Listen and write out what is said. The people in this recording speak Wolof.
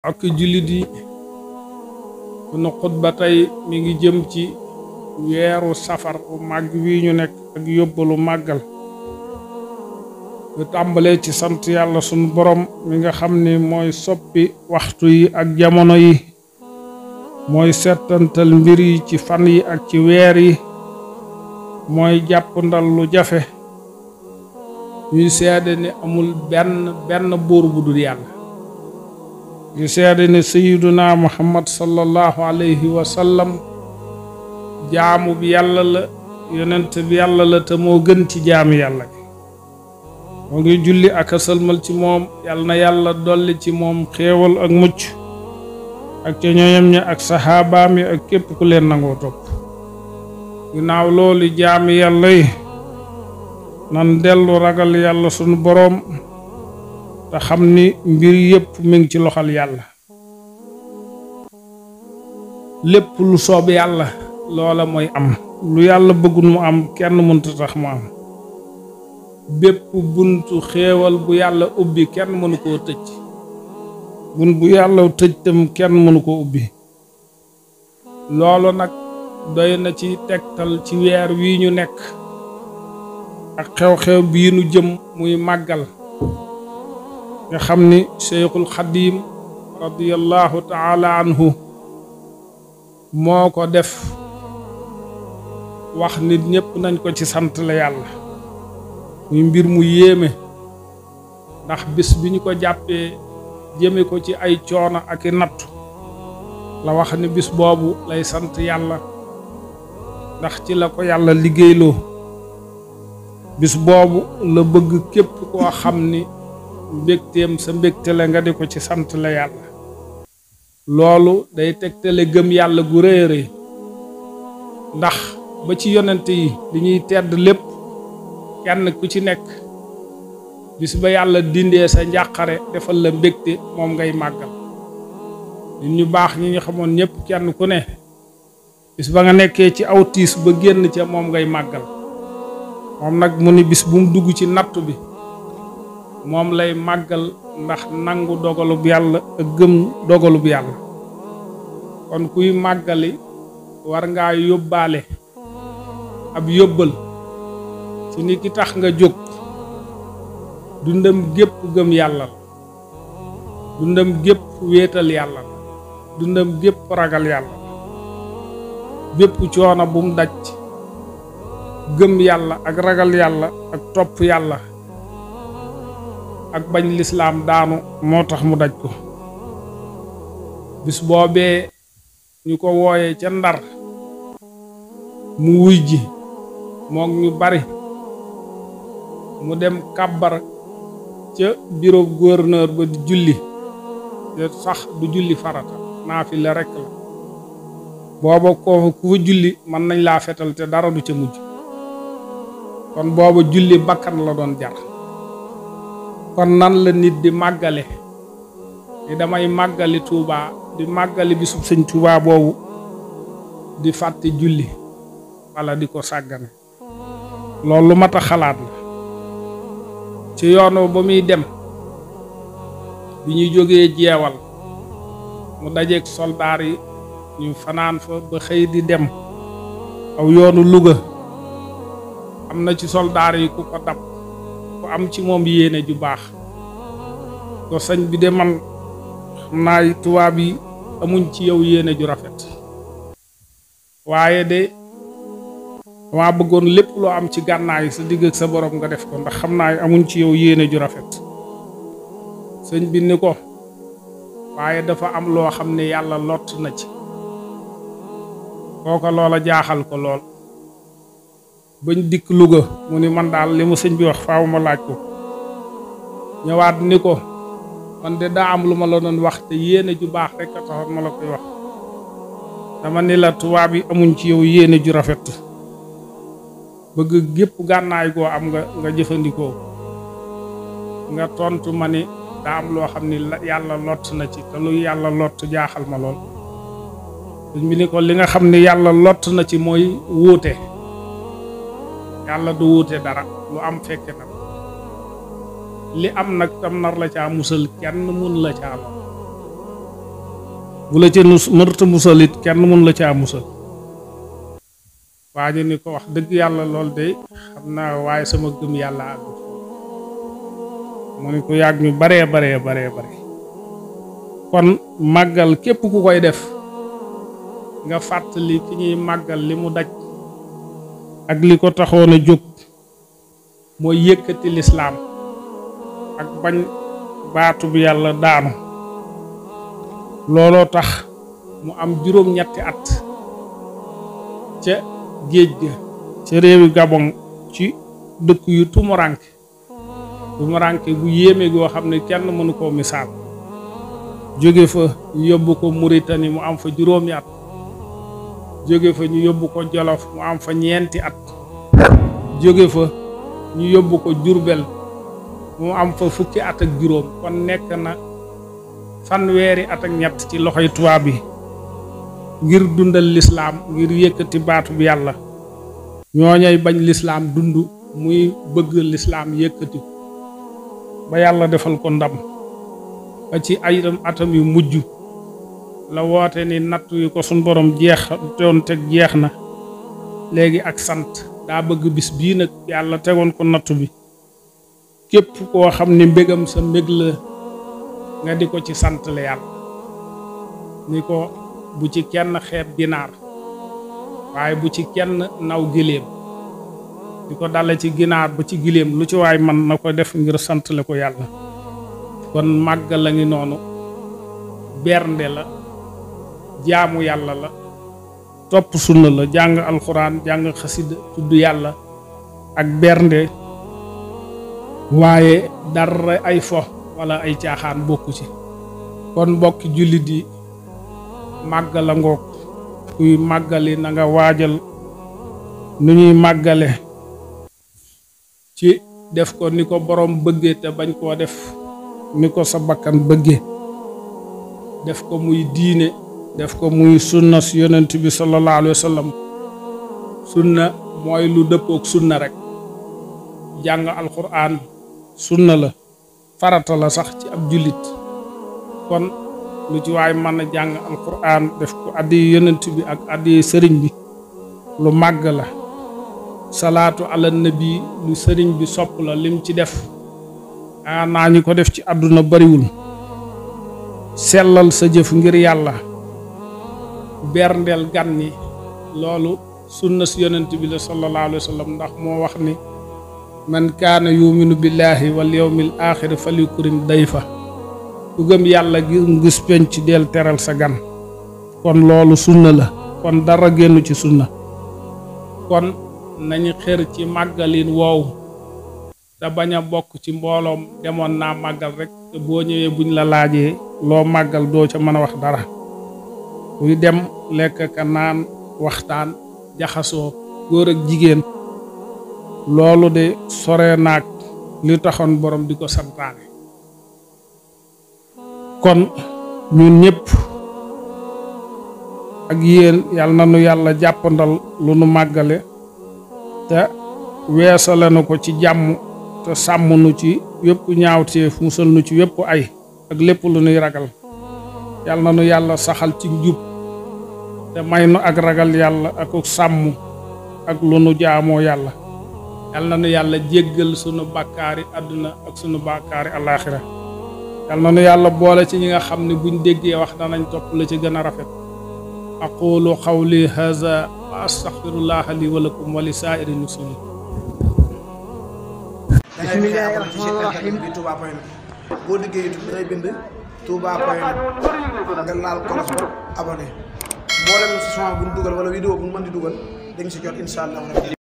ak jullit yi sunu xutba tey mi ngi jëm ci weeru safar bu màgg wi ñu nekk ak yóbbalu màggal ñu tàmbalee ci sant yàlla sunu borom mi nga xam ni mooy soppi waxtu yi ak jamono yi mooy settantal mbir yi ci fan yi ak ci weer yi mooy jàpp ndal lu jafe ñuy seede ni amul benn buur bu dul yàlla ñu seede ne sayyiduna muhammad sallallahu alayhi wa sallam jaamu bi yàlla la yonent bi yàlla la te moo gën ci jaami yàlla gi moo ngi julli ak a sëlmal ci moom yàlla na yàlla dolli ci moom xéewal ak mucc ak ca ñoñam ña ak saxaabaam yi ak képp ku leen nangoo topp ginnaaw loolu jaami yàlla yi nan dellu ragal yàlla sunu boroom te xam ni mbir yépp mi ngi ci loxal yàlla lépp lu soob yàlla loola mooy am lu yàlla bëggul mu am kenn mënta tax mu am bépp buntu xéewal bu yàlla ubbi kenn mënu koo tëj bunt bu yàlla tëj tam kenn mënu koo ubbi loolu nag doy na ci tegtal ci weer wi ñu nekk ak xew-xew bii nu jëm muy màggal nga xam ni Cheikhul Xadim radiyallahu taala anhu moo ko def wax nit ñépp nañ ko ci sant la yàlla muy mbir mu yéeme ndax bis bi ñu ko jàppee jëme ko ci ay coono ak i nattu la wax ni bis boobu lay sant yàlla ndax ci la ko yàlla liggéeyloo bis boobu la bëgg képp koo xam ni mbégteem sa mbégte la nga di ko ci sant la yàlla loolu day tegtale gëm yàlla gu rëy a rëy ndax ba ci yonent yi li ñuy tedd lépp kenn ku ci nekk bis ba yàlla dindee sa njàqare defal la mbégte moom ngay màggal nit ñu baax ñi ñu xamoon ñépp kenn ku ne bis ba nga nekkee ci aw tiis ba génn ca moom ngay màggal moom nag mu ni bis bu mu dugg ci nattu bi moom lay màggal ndax nangu dogalub yàlla ak gëm dogalub yàlla kon kuy màggali war ngaa yóbbaale ab yóbbal ci ni ki tax nga jóg dundam gépp gëm yàlla dundam gépp wéetal yàlla dundam gépp ragal yàlla bépp coono bu mu daj gëm yàlla ak ragal yàlla ak topp yàlla ak bañ lislaam daanu moo tax mu daj ko bis boobee ñu ko wooyee ca Ndar mu wuy ji mook ñu bari mu dem kàbbar ca bureau gouverneur ba di julli te sax du julli farata naafila rekk la booba ko ku fa julli mën nañ laa fetal te dara du ca mujj kon booba julli bakkan la doon jar kon nan la nit di màggale ni damay màggali Tuubaa di màggali bisub sëñ Tuubaa boobu di fàtte julli walla di ko sàggane loolu lu mat a xalaat la ci yoon ba muy dem bi ñuy jógee jeewal mu dajeek soldaar yi ñu fanaan fa ba xëy di dem aw yoonu Luga am na ci soldaar yi ku ko dab ku am ci moom yéene ju baax ko sëñ bi de man xam naa tubaab yi amuñ ci yow yéene ju rafet waaye de dama bëggoon lépp loo am ci gànnaay sa digg ak sa borom nga def ko ndax xam naa amuñ ci yow yéene ju rafet sëñ bi ni ko waaye dafa am loo xam ne yàlla lott na ci kooka loola jaaxal ko lool bañ dikk Louga mu ni man daal li mu sëñ bi wax faaw ma laaj ko ñëwaat ni ko man de daa am lu ma la doon wax te yéene ju baax rek a taxoon ma la koy wax dama ni la tubaab yi amuñ ci yow yéene ju rafet bëgg gépp gànnaay goo am nga jëfandikoo nga tontu ma ni daa am loo xam ni yàlla lott na ci te lu yàlla lott jaaxal ma lool sëñ bi ni ko li nga xam ni yàlla lott na ci mooy wuute yàlla du wuute dara lu am fekke na li am nag tam nar la caa musal kenn mun la caa lor bu la ca mërta musal it kenn mun la caa musal. waa ji ni ko wax dëgg yàlla lool de xam naa waaye sama gëm yàlla àggu mu ni ko yàgg ñu bare kon màggal képp ku koy def nga fàttali ki ñuy màggal li mu daj ak li ko taxoon a jóg mooy yëkkati lislaam ak bañ baatu bi yàlla daanu. looloo tax mu am juróom-ñetti at ca géej ga ca réewi Gabon ci dëkk yu tumuranke bu yéeme goo xam ne kenn mënu koo misaal. jóge fa ñu yóbbu ko Mauritanie mu am fa juróomi at, jóge fa ñu yóbbu ko Jolof mu am fa ñeenti at, jóge fa ñu yóbbu ko Jurbel mu am fa fukki at ak juróom. kon nekk na fanweeri at ak ñett ci loxoy tubaab bi ngir dundal lislaam, ngir yëkkati baatu bi yàlla. ñooñay bañ lislaam dund muy bëgg lislaam yëkkati ba yàlla defal ko ndam. ba ci ay atam yu mujj la woote ni natt yu ko suñ borom jeex na léegi ak sant daa bëgg bis bii nag yàlla tegoon ko nattu bi képp koo xam ni mbégam sa mbég la nga di ko ci sant la yàlla. ni ko bu ci kenn xeeb ginaar waaye bu ci kenn naw giléem, di ko dale ci ginaar ba ci giléem lu ci waay man na ko def ngir sant la ko yàlla. kon màggal la ngi noonu, bernde la, jaamu yàlla la, topp sunna la, jàng alxuraan, jàng xasida, tudd yàlla ak bernde, waaye dara ay fo wala ay caaxaan bokku ci. kon mbokki jullit yi màggal a ngoog, kuy màggali na nga waajal nu ñuy màggale ci def ko ni ko borom bëggee te bañ koo def ni ko sa bakkan bëggee. def ko muy diine, def ko muy sunna si yonent bi sallallahu alayhi wa sallam. sunna mooy lu dëppook sunna rek. jàng alquran sunna la, farata la sax ci ab jullit. kon lu ci waay mën a jàng alquran def ko addi yonent bi ak addi sëriñ bi lu màgg la. salaatu ala nabi lu sëriñ bi sopp la, lim ci def naa ñu ko def ci àdduna bariwul. sellal sa jëf ngir yàlla, berndeel gan ñi, loolu sunna si yonent bi la sallallahu alayhi wa sallam, ndax moo wax ni man kaana yuminu billahi wal yawmil axiri falyukrim dayfa. ku gëm yàlla gis penc del teral sa gan. kon loolu sunna la, kon dara génnu ci sunna. kon nañu xër ci màggalin woowu te bañ a bokk ci mbooloom demoon naa màggal rek te boo ñëwee buñ la laajee loo màggal doo ca mën a wax dara. kuy dem lekk ka naan waxtaan jaxasoo góor ak jigéen, loolu de sore naag li taxoon borom di ko santaane. kon ñun ñëpp ak yéen yàlla na nu yàlla jàppandal lu nu màggale te weesale na ko ci jàmm te sàmm nu ci yépp ñaawteef, musal nu ci yépp ay ak lépp lu nuy ragal. yàlla na nu yàlla saxal ci njub te may nu ak ragal yàlla ak sàmm ak lu nu jaamoo yàlla. yàlla na nu yàlla jéggal sunu bàkkaari àdduna ak sunu bàkkaari alaaxira. yàlla na nu yàlla boole ci ñi nga xam ne buñ déggee wax danañ topp la ci gën a rafet. aqulu qawli haza wa astaghfirullaha li wa lakum wa li saa'iri muslimin. bismillahi rahmaani rahim. boo liggéey YouTube dangay bind touba.net nga laal kolos ba abonné. mboolem son bu ñu dugal wala vidéo bu ñu mën di dugal dañ si jot incha allah.